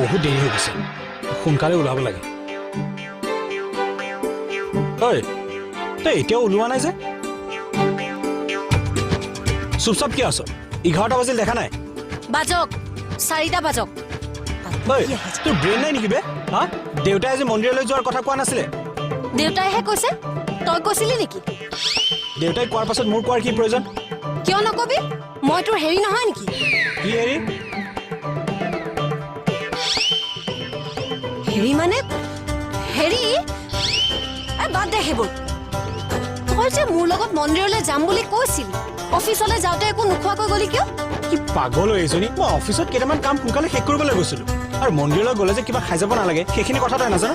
বহুত দেৰি হৈ গৈছে, সোনকালে ওলাব লাগে। ঐ, তই এতিয়াও ওলোৱা নাই যে? চুপচাপ কিয় আছ? 11টা বাজিল, দেখা নাই? বাজক, 4টা বাজক। ঐ, তোৰ ব্ৰেইন নাই নেকি বে? হা, দেউতাই আজি মন্দিৰলৈ যোৱাৰ কথা কোৱা নাছিলে? দেউতাইহে কৈছে, তই কৈছিলি নেকি? দেউতাই কোৱাৰ পাছত মোৰ কোৱাৰ কি প্ৰয়োজন? কিয় নকবি? মই তোৰ হেৰি নহয় নেকি? কি হেৰি? হেৰি মানে হেৰি, এই বাদ দে সেইবোৰ। তই যে মোৰ লগত মন্দিৰলৈ যাম বুলি কৈছিলি, অফিচলৈ যাওঁতে একো নোখোৱাকৈ গ'লি কিয়? কি পাগল হৈ এইজনী! মই অফিচত কেইটামান কাম সোনকালে শেষ কৰিবলৈ গৈছিলো, আৰু মন্দিৰলৈ গ'লে যে কিবা খাই যাব নালাগে, সেইখিনি কথা তই নাজান?